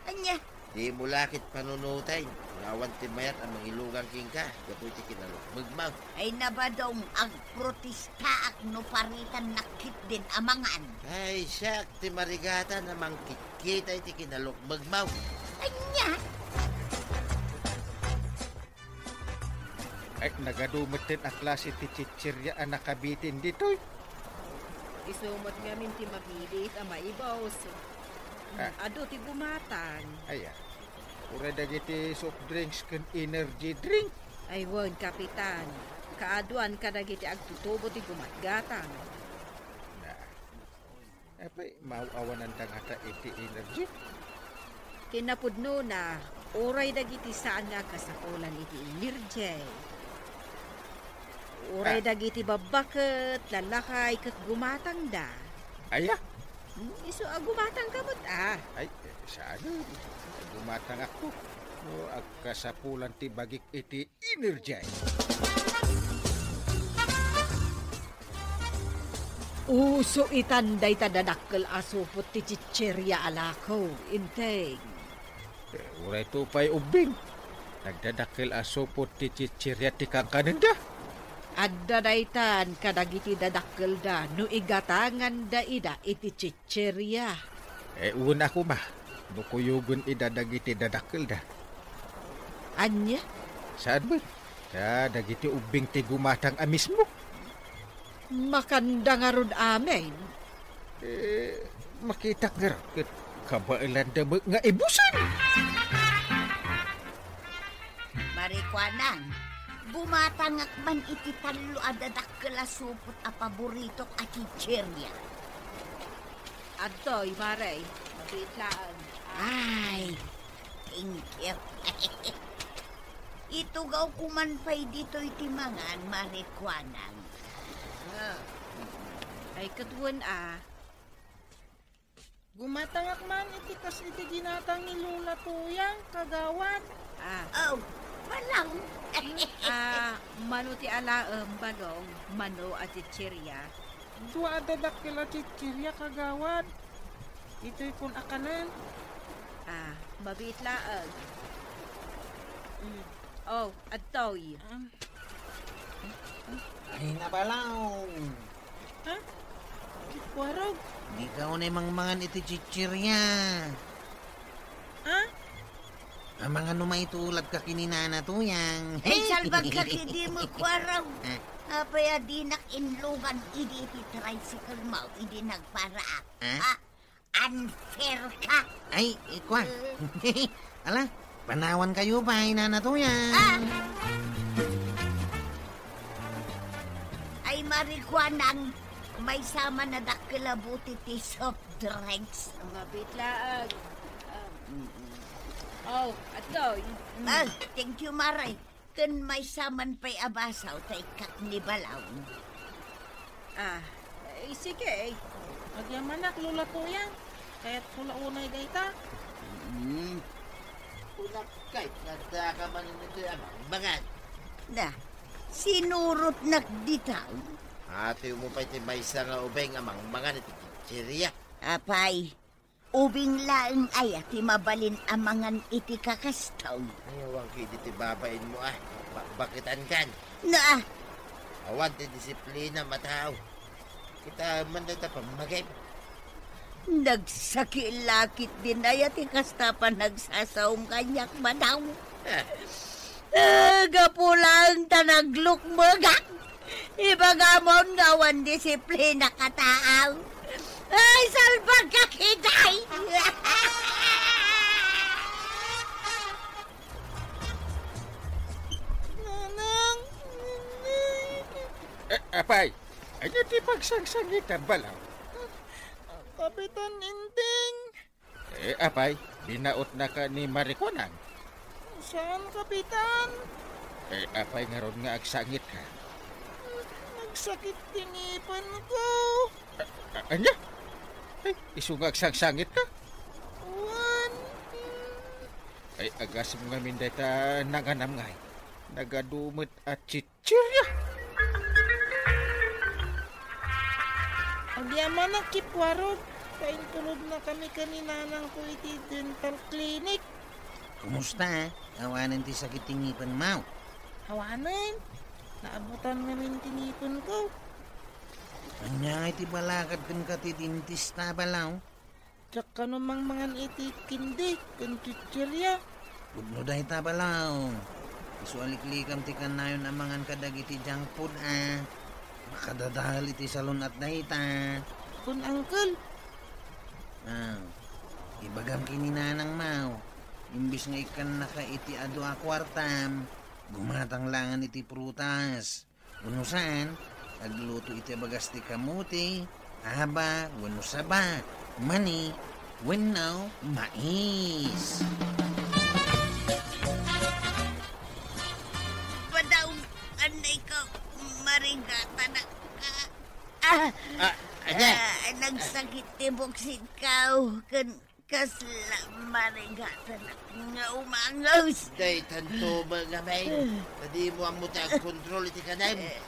Ania? Dimo la ket panunoten nga awan ti mayat a mangilugan kenka gapu iti kinalukmegmo. Ay, Nabadong, agprotestaak no paritannak ketdin a mangan. Ay, siak ti marigatan a mangkitkita iti kinalukmegmo. Ania? Ay, nagadu metten a klase ti chichirya a nakabitin ditoy. Isu met ngamin ti mabiit a maibus. Ah. Adu ti gumatang. Aya. Uray dagiti soft drinks ken energy drink. Ay, wen, Kapitan. Kaaduan kadagiti agtutubo ti gumatgatang. Na. Apay, maaw-awananda ngata iti energy? Kinapudnona, uray dagiti saan nga agkasapulan iti energy. Uray Ah. dagiti babbaket, lalakay, ket gumatangda. Aya? Hmm, isu a gumatangka met, ah. Ay, eh, saan? Gumatangakto. No agkasapulan ti bagik iti energy. Uso itan dayta dadakkel a supot ti chichirya a lako, Inteng. Eh, uray to pay ubbing. Nagdadakkel a supot ti chichirya ti kankanenda. Adda daytan kadagiti dadakkelda no igatanganda ida iti chichirya. Eh, wen a koma, no kuyogen ida dagiti dadakkelda. Ania? Saan met? Ta dagiti ubbing ti gumatang a mismo. Makanda ngarud amin. Eh, makitak ngarud ket kabaelanda met nga ibusen. Marikuanang, gumatangak man iti tallo a dadakkel a supot a paboritok a chichirya. Adtoy, Mare. Mabiit laeng. Ay, thank you. Itugawko man pay ditoy ti mangan, Marikuanang. Ah. Ay, ket wen a. Gumatangak man iti kas iti ginatang ni Lola Tuyang, kagawad. Ah. Oh, Balong. Ah, mano ti alaem, Balong? Mano a chichirya? Dua a dadakkel a chichirya, kagawad. Itoy kun akanen. Ah, mabiit laeng. Mm. Oh, adtoy. Ah. Ay, Nabalong. Ha? Kuarog? Dika unay mangmangan iti chichirya. Ha? Amangan no maitulad ka ken ni Nana Tuyang. Ay, salbag ka ket dimo, Kuarog. Ah. Apay a dinak inlugan idi iti tricycle mo, idi nagparaak. Ah? Ah, unfair ka. Ay, ikwa. Ala, panawan kayo pa, Nana Tuyang. Ah. Ari kuanang, maysa man a dakkel a buti ti soft drinks. Mapit laeng. Ah. Mm-mm. Oh, adtoy. Mm. Ah, thank you, Mare. Ken maysa man pay a baso ta ikkak ni Balaw. Ah, eh, sige, eh. Agyamanak, Lola Toya. Kayatko la unay dayta. Mm. Kunak kay, nadda ka man iti amang mangan. Na, sinurotnak ditaw. Atiwmo pay ti maysa nga ubing a mangmangan iti chichirya. Apay, ubing laeng aya ti mabalin a mangan iti kakastoy? Ay, awan ketdi ti babainmo, ah. Bakbakitankan. Na. Awan ti disiplinam a tao. Kita man dayta pammagim. Nagsakit la ketdin aya ti kasta panagsasaom kaniak, Badaw. Ah. Eh, gapu laeng ta naglukmegak. Ibagamon nga awan disiplina ka tao. Ay, salbag ka, Kiday! Nanang! Eh, apay, ania ti pagsangsangitam, Balaw? Kapitan Inting! Eh, apay, binaotnaka ni Marikuanang? Saan, Kapitan? Eh, apay ngarud nga agsangitka? Nagsakit ti ngipenko. A-, a-, ania? Ay, isu nga agsangsangitka? Wen. Ay, agasem ngamin dayta nanganam ngay. Nagadu met a chit- Cheerio! Agyamanak, Kip Warog, ta intulodnakami ken ni nanangko iti dental clinic. Kumusta? Awanen ti sakit ti ngipenmo? Awanen. Naabutan ngamin ti ngipenko. Ania ngay ti balakad kenka ti dentista, Balaw? Diak kano mangmangan iti kendi ken chichirya. Pudno dayta, Balaw. Isu a liklikam ti kanayon a mangan kadagiti junk food, a. Makadadael iti salun-at dayta. Kun, Uncle. Ah, ibagam ken ni nanangmo, imbes nga ikkannaka iti adu a kuartam, gumatang laengen iti prutas. Wenno saan, agluto iti abagas ti kamote, aba, wenno saba, mani, wenno mais. Padaw, anay ka, marigatanak ka. Ah! Ah, ania? Ah, nagsakit ti buksidko, ken Kasla marigatanak nga umanges. Daytanto met ngamin. Ta dimo ammo ti agkontrol iti kanem. Eh, eh.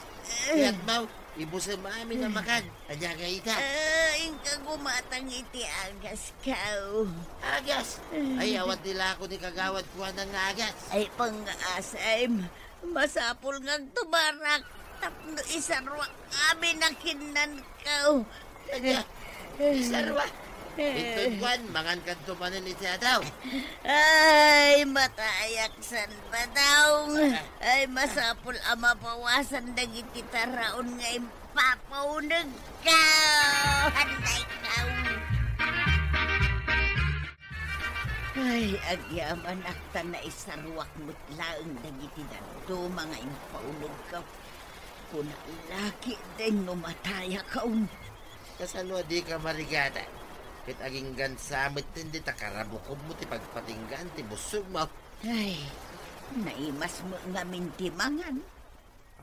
Kayatmo, ibusem amin a makan. Ania nga ita? Ah, inka gumatang iti agasko. Agas? Ay, awan ti lako ni kagawad kuana nga agas. Ay, pangaasem. Masapul nga agtumarak tapno isaruak amin a kinnanko. Ania? Isarua? Inton kuan, mangankanto manen iti adaw. Ay, matayak san, Badaw. Ay, masapul a mabawasan dagiti taraon nga impapaunegko. Andaykaw. Ay, agyamanak ta naisaruak met laeng dagiti dadduma nga impaunegko. Kunak la ketdin no matayakon. Kasano a dika marigata? Ket aginggan sa met dita karabukodmo ti pagpatinggaan ti bussogmo. Ay, naimas met ngamin ti mangan.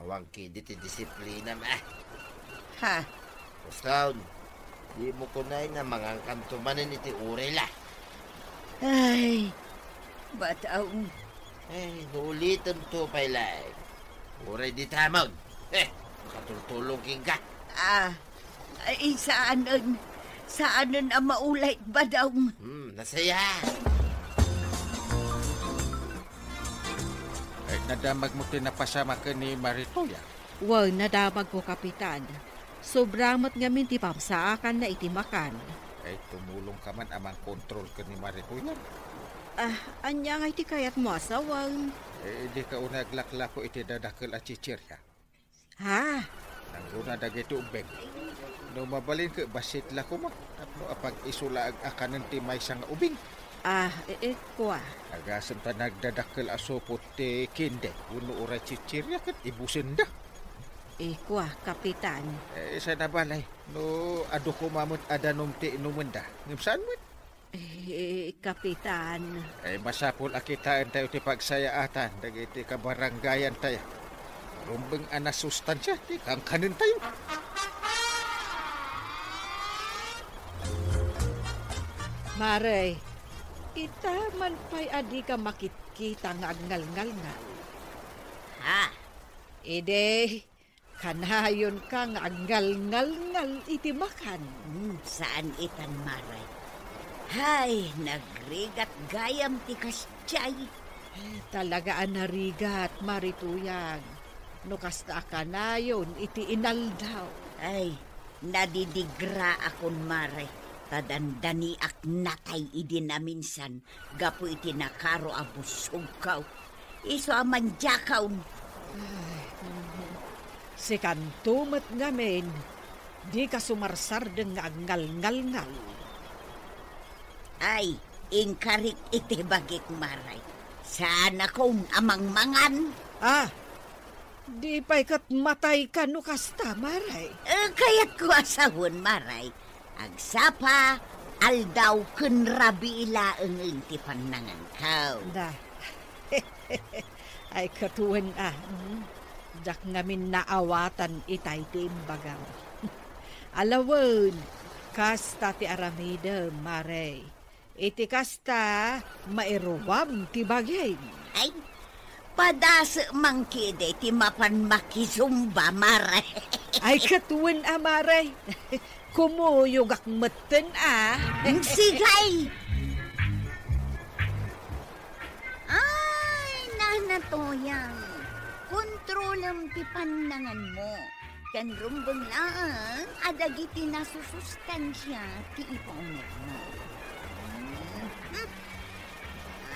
Awan ketdi ti disiplinam, a. Ha? Kuston, dimo kunay a mangankanto manen iti uray la. Ay, Badaw. Ay, no ulitemto pay laeng. Uray ditamon. Eh, makatultulong kenka. Ah, Ay, saanen. Saanen a maulay, Badaw. Hmm, nasaya. Ay, nadamagmo ti napasama ken ni Maritoya? Wen, nadamagko, Kapitan. Sobra met ngamin ti pamsaakanna iti makan. Ay, tumulongka man a mangkontrol ken ni Maritoya. Ah, ania ngay ti kayatmo a sawen? Eh, dika unay aglaklako iti dadakkel a chichirya. Ha? Nangruna dagiti ubbing. No mabalin ket bassit la koma tapno apag-isu laeng a kanen ti maysa nga ubing. Ah, e, e, kua. Agasem ta nagdadakkel a supot ti kende wenno uray chichirya ket ibusenda. Eh, kua, Kapitan. Eh, saan a balay? No, adu koma met a danum ti inumenda. Ngem saan met? Eh, Kapitan. Eh, masapul a kitaentayo ti pagsayaatan dagiti kabarangayantayo. Rumbeng a nasustansia ti kankanentayo. Mare, ita man pay a dika makitkita nga agngalngalngal. Ha? Idi, kanayonka nga agngalngalngal iti makan. Hmm, saan itan, Mare. Hay, nagrigat gayam ti kasdiay. Eh, talaga a narigat, Mare Tuyang, no kasta a kanayon iti inaldaw. Ay, nadidigraakon, Mare, ta dandaniak natay idi naminsan gapu iti nakaro a busogko. Isu a mandiakaw. Ay, sikanto met ngamin, dika sumarsardeng nga agngalngalngal. Ay, inkarik iti bagik, Mare. Saanakon a mangmangan. Ah, di pay ket matayka no kasta, Mare. Eh, kayatko a sawen, Mare. Agsapa, aldaw ken rabii laengen ti pannanganko. Da. Ay, ket wen a, mm, diak ngamin naawatan itay ti imbagam. Ala wen, kasta ti aramidem, Mare. Iti kasta, mairuam ti bagim. Ay, padasek man ketdi ti mapan makizumba, Mare. Ay, ket wen a, Mare. Kumuyogak metten a. Sige! Ay, Nana Tuyang, kontrolem ti pannanganmo. Ken rumbeng laeng a dagiti nasusustansia ti ipaunegmo. Hmm.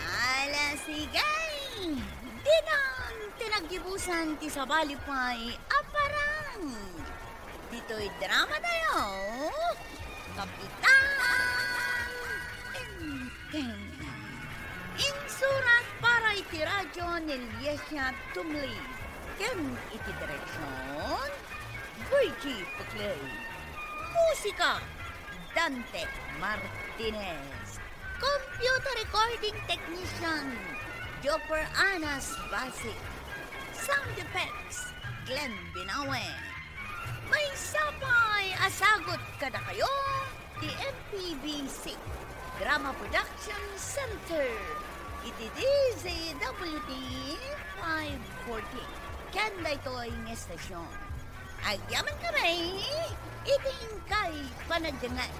Ala, sige! Dinan ti naggibusan ti sabali pay a parang. Ditoy dramatayo, Kapitan Enteng. Insurat para iti radyo ni Liesia Tumli. Ken iti direksion, Virgie Peclay. Musika, Dante Martinez. Computer recording technician, Jopper Anas Basic. Sound effects, Glenn Binawe. Maysa pay a sagut kadakayo ti M P B C Drama Production Center iti D Z W T five forty. Ken daytoy nga estasion. Agyaman kami iti inkay panagdengngeg.